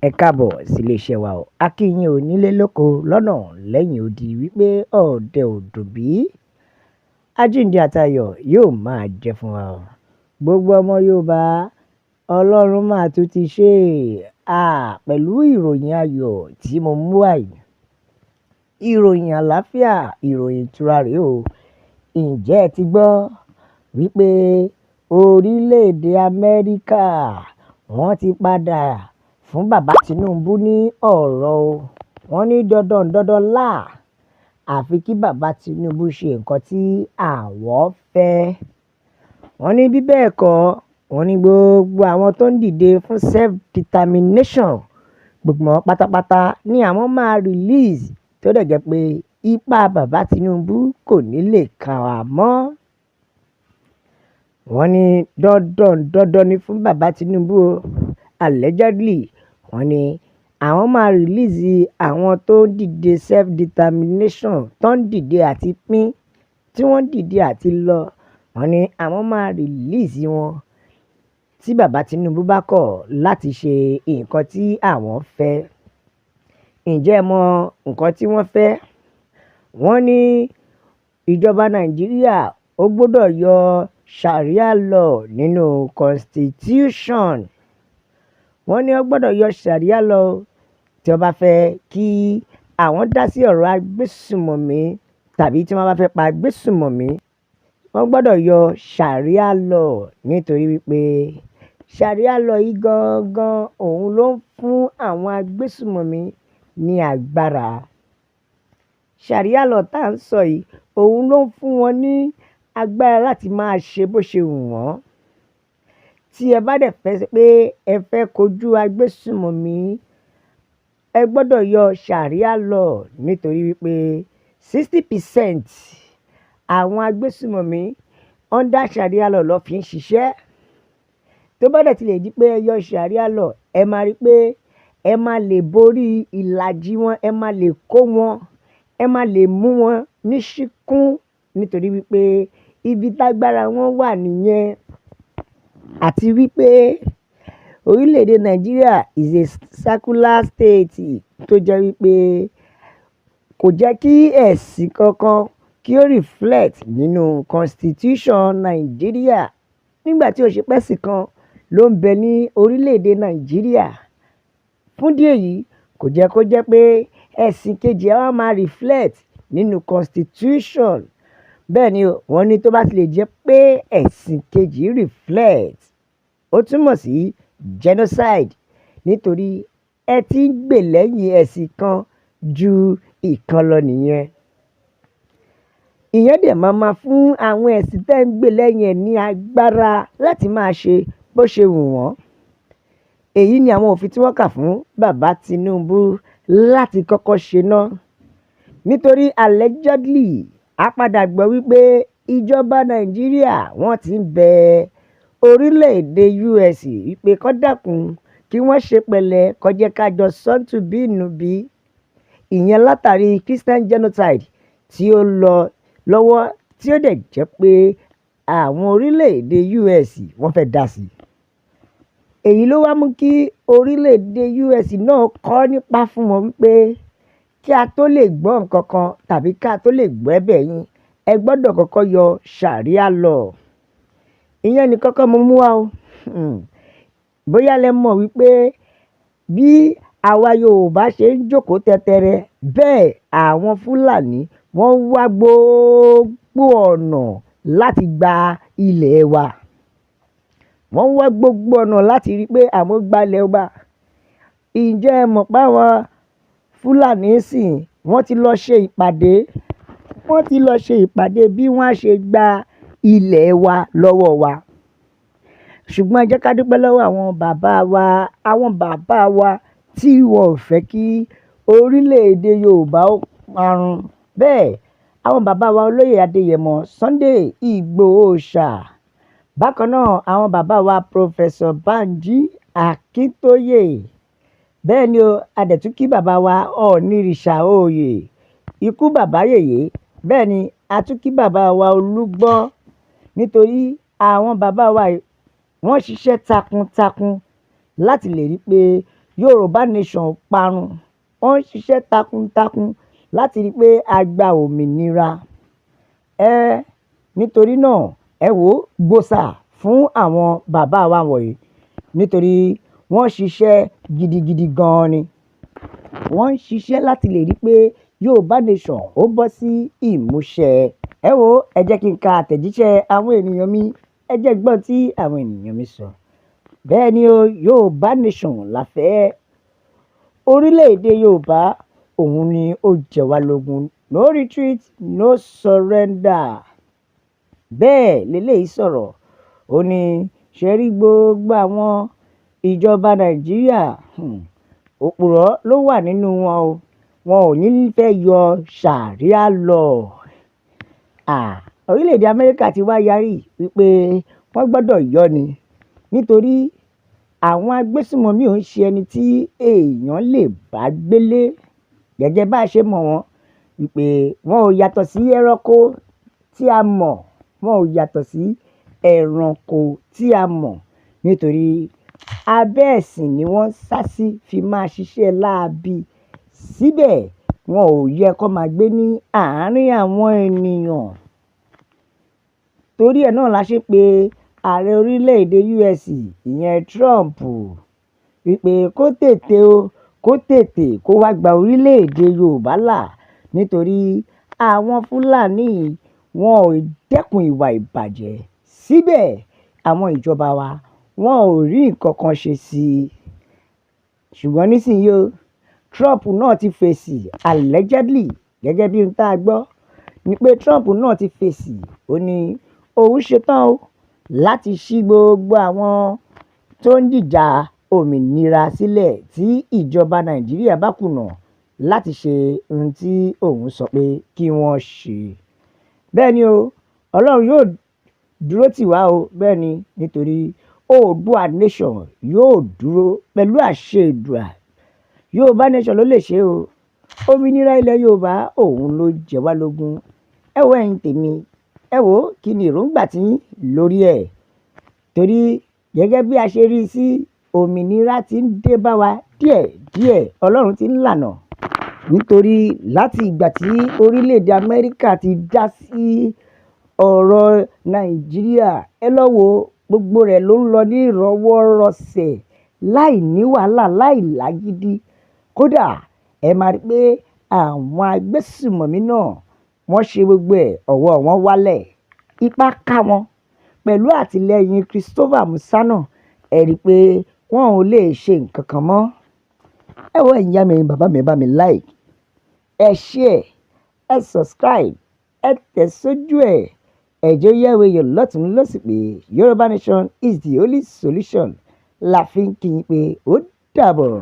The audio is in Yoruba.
Ẹ káàbọ̀ sílé iṣẹ́ wa o. A kí yín o nílé lóko lọ́nà lẹ́yìn odi wípé ọ̀dẹ ò dùn bí. Àjíǹde àtayọ̀ yóò máa jẹ́ fún wa o. Gbogbo ọmọ Yorùbá, Ọlọ́run máa tún ti ṣe é pẹ̀lú ìròyìn ayọ̀ tí mo mú wá yìí. Ìròyìn àlàáfíà, ìròyìn ìtura rèé o. Ǹjẹ́ ẹ ti gbọ́ wípé orílẹ̀-èdè Amẹ́ríkà wọ́n ti padà fún bàbá Tinubu ní ọ̀rọ̀ o. Wọ́n ní dandan dandan láà, àfi kí bàbá Tinubu ṣe nǹkan tí àwọn fẹ́. Wọ́n ní bí bẹ́ẹ̀ kọ́, wọ́n ní gbogbo àwọn tó ń dìde fún self determination, gbogbo wọn pátápátá ni àwọn máa release, tó dẹ̀ jẹ́ pé ipá bàbá Tinubu kò ní lè kà wá mọ́. Wọ́n ní dandan dandan ni fún bàbá Tinubu o. Allegedly, wọ́n ní àwọn máa release àwọn tó ń dìde self determination, tó ń dìde àti pín, tí wọ́n ń dìde àti lọ. Wọ́n ní àwọn máa release wọn tí bàbá Tinubu bá kọ̀ láti ṣe nǹkan tí àwọn fẹ́. Ǹjẹ́ ẹ mọ nǹkan tí wọ́n fẹ́? Wọ́n ní ìjọba Nàìjíríà ó gbọdọ̀ yọ Sharia law nínú constitution. Wọ́n ní ó gbọdọ̀ yọ Sharia law tí wọ́n bá fẹ́ kí àwọn dá sí ọ̀rọ̀ agbésùnmọ̀mí tàbí tí wọ́n bá fẹ́ pa agbésùnmọ̀mí. Wọ́n gbọdọ̀ yọ Sharia law nítorí wípé Sharia law yìí gangan òun ló ń fún àwọn agbésùnmọ̀mí ní agbára. Sharia law tá à ń sọ yìí, òun ló ń fún wọn ní agbára láti máa ṣe bó ṣe wù wọ́n. Tí ẹ bá dẹ̀ fẹ́ pé ẹ fẹ́ kojú agbésùnmọ̀mí, ẹ gbọdọ̀ yọ Sharia law nítorí wípé 60% àwọn agbésùnmọ̀mí under Sharia law ló fi ń ṣiṣẹ́. Tó bá dẹ̀ ti lè di pé ẹ yọ Sharia law, ẹ máa rí pé ẹ máa lè borí ìlàjì wọn, ẹ máa lè kó wọn, ẹ máa lè mú wọn ní ṣíkún nítorí wípé ibi tágbára wọn wà nìyẹn. Àti wípé orílẹ̀-èdè Nàìjíríà is a secular state tó jẹ́ wípé kò jẹ́ kí ẹ̀sìn kankan kí ó reflect nínú constitution Nàìjíríà. Nígbà tí ó ṣe pé ẹ̀sìn kan ló ń bẹ ní orílẹ̀-èdè Nàìjíríà. Fún ìdí èyí, kò jẹ́ kó jẹ́ pé ẹ̀sìn kejì á máa reflect nínú constitution. Bẹ́ẹ̀ ni o, wọ́n ní tó bá ti lè jẹ́ pé ẹ̀sìn kejì reflect, ó túmọ̀ sí genocide nítorí ẹ ti ń gbè lẹ́yìn ẹ̀sìn kan ju ìkan lọ nìyẹn. Ìyẹn dẹ̀ máa ma fún àwọn ẹ̀sìn tẹ́ ń gbè lẹ́yìn ẹ̀ ní agbára láti máa ṣe bó ṣe wù wọ́n. Èyí ni àwọn òfin tí wọ́n kà fún bàbá Tinubu láti kọ́kọ́ ṣe ná. Nítorí allegedly, a padà gbọ́ wípé ìjọba Nàìjíríà wọ́n ti ń bẹ orílẹ̀-èdè US wípé kó dákun kí wọ́n ṣe pẹ̀lẹ́, kó jẹ́ ká jọ sọ ntùbí nùbí. Ìyẹn látàrí Christian genocide tí ó lọ lọ́wọ́, tí ó dẹ̀ jẹ́ pé àwọn orílẹ̀-èdè US wọ́n fẹ́ dá sí i. Èyí ló wá mú kí orílẹ̀-èdè US náà kọ́ nípa fún wọn wípé kí a tó lè gbọ́ nǹkan kan tàbí ká tó lè gbọ́ ẹ̀bẹ̀ yín, ẹ gbọdọ̀ kọ́kọ́ yọ Sharia law. Ìyẹn ní kọ́kọ́ mo mú wá o. Bóyá lẹ mọ̀ wípé bí àwa Yorùbá ṣe ń jókòó tẹ́tẹ́rẹ, bẹ́ẹ̀ àwọn Fúlàní wọ́n wá gbogbo ọ̀nà láti gba ilẹ̀ wa. Wọ́n wá gbogbo ọ̀nà láti rí pé àwọn gba ilẹ̀ wa. Ǹjẹ́ ẹ mọ̀ pé àwọn Fúlàní sì wọ́n ti lọ ṣe ìpàdé? Wọ́n ti lọ ṣe ìpàdé bí wọ́n á ṣe gba ilẹ̀ wa lọ́wọ́ wa. Ṣùgbọ́n ẹ jẹ́ ká dúpẹ́ lọ́wọ́ àwọn bàbá wa, àwọn bàbá wa tí wọ́n ò fẹ́ kí orílẹ̀-èdè Yorùbá ó parun. Bẹ́ẹ̀ àwọn bàbá wa olóyè Adéyẹmọ Sunday Ìgbòho Òòṣà. Bákan náà àwọn bàbá wa Professor Banji Akintoye. Bẹ́ẹ̀ ni o, a dẹ̀ tún kí bàbá wa Ọọ̀nirìṣà Oyè, ikú bàbá yèyé. Bẹ́ẹ̀ ni a tún kí bàbá wa Olúgbọ́n nítorí àwọn bàbá wa yìí wọ́n ṣiṣẹ́ takuntakun láti lè rí pé Yorùbá Nation parun. Wọ́n ń ṣiṣẹ́ takuntakun láti rí i pé a gba òmìnira. Nítorí náà, ẹ wò ó, gbòòsà fún àwọn bàbá wa wọ̀nyí, nítorí wọ́n ṣiṣẹ́ gidigidi gan-an ni. Wọ́n ń ṣiṣẹ́ láti lè rí i pé Yorùbá Nation ó bọ́ sí ìmúṣẹ. Ẹ wò ó, ẹ jẹ́ kí n ka àtẹ̀jíṣẹ́ àwọn ènìyàn mi. Ẹ jẹ́ gbọ́n tí àwọn ènìyàn mi sọ. Bẹ́ẹ̀ ni o, Yorùbá Nation la fẹ́. Orílẹ̀-èdè Yorùbá òun ni ó jẹ wá lógún. No retreat, no surrender. Bẹ́ẹ̀ leléyìí sọ̀rọ̀. Ó ní ṣe rí gbogbo àwọn ìjọba Nàìjíríà, òpùrọ́ ló wà nínú wọn o. Wọn ò ní fẹ́ yọ Sharia law. Orílẹ̀-èdè Amẹ́ríkà ti wá yarí wípé wọ́n gbọ́dọ̀ yọ ni, nítorí àwọn agbésùnmọ̀mí ò ń ṣe ẹni tí èèyàn lè bá gbélé. Gẹ́gẹ́ bá ṣe mọ̀ wọ́n wípé wọn ò yàtọ̀ sí ẹranko tí a mọ̀, wọn ò yàtọ̀ sí ẹranko tí a mọ̀, nítorí abẹ́ ẹ̀sìn ni wọ́n sá sí fi máa ṣiṣẹ́ láabi. Síbẹ̀ wọn ò yẹ kó máa gbé ní àárín àwọn ènìyàn. Torí ẹ náà la ṣe pé ààrẹ orílẹ̀-èdè US, ìyẹn Trump, wípé kó tètè o, kó tètè kó wá gba orílẹ̀-èdè Yorùbá là, nítorí àwọn Fúlàní wọn ò dẹ́kun ìwà ìbàjẹ́. Síbẹ̀ àwọn ìjọba wa wọn ò rí nǹkan kan ṣe sí i. Ṣùgbọ́n nísìnyí o, Trump náà ti fèsì allegedly, gẹ́gẹ́ bí ohun tá a gbọ́ ni pé Trump náà ti fèsì. Ó ní òun ṣetán o láti ṣí gbogbo àwọn tó ń jìjà òmìnira sílẹ̀ tí ìjọba Nàìjíríà bá kùnà láti ṣe ohun tí òun sọ pé kí wọ́n ṣe. Bẹ́ẹ̀ ni o, Ọlọ́run yóò dúró tì wá o. Bẹ́ẹ̀ ni, nítorí Oòduà Nation yóò dúró pẹ̀lú àṣẹ Èdùà. Yorùbá Nation ló lè ṣe o. Òmìnira ilẹ̀ Yorùbá òun ló jẹ wá lógún. Ẹ wo, ẹ̀yin tèmi, ẹ wò ó, kí ni èròǹgbà tí yín lórí ẹ̀? Torí gẹ́gẹ́ bí a ṣe rí sí, òmìnira tí ń dé bá wa díẹ̀ díẹ̀, Ọlọ́run ti ń lànà. Nítorí láti ìgbà tí orílẹ̀-èdè Amẹ́ríkà ti dá sí ọ̀rọ̀ Nàìjíríà, ẹ lọ wo, gbogbo rẹ̀ ló ń lọ ní ìrọwọ́rọsẹ̀, láì ní wàhálà, láì lágídí. Kódà ẹ máa rí pé àwọn agbésùnmọ̀mí náà wọ́n ṣe gbogbo ẹ̀, ọwọ́ wọn wálẹ̀, ipá ká wọn pẹ̀lú àtìlẹ́yìn Christopher Musa náà. Ẹ rí i pé wọn ò lè ṣe nǹkan kan mọ́. Ẹ wo, ẹ̀yin ìyá mi, ẹ̀yin bàbá mi, ẹ bá mi like, ẹ share, ẹ subscribe, ẹ tẹ̀ sójú ẹ̀. Ẹ jẹ́ ó yé àwọn èèyàn lọ́tùn lósì pé Yorùbá Nation is the only solution. La fi ń kí yín pé ó dàbọ̀.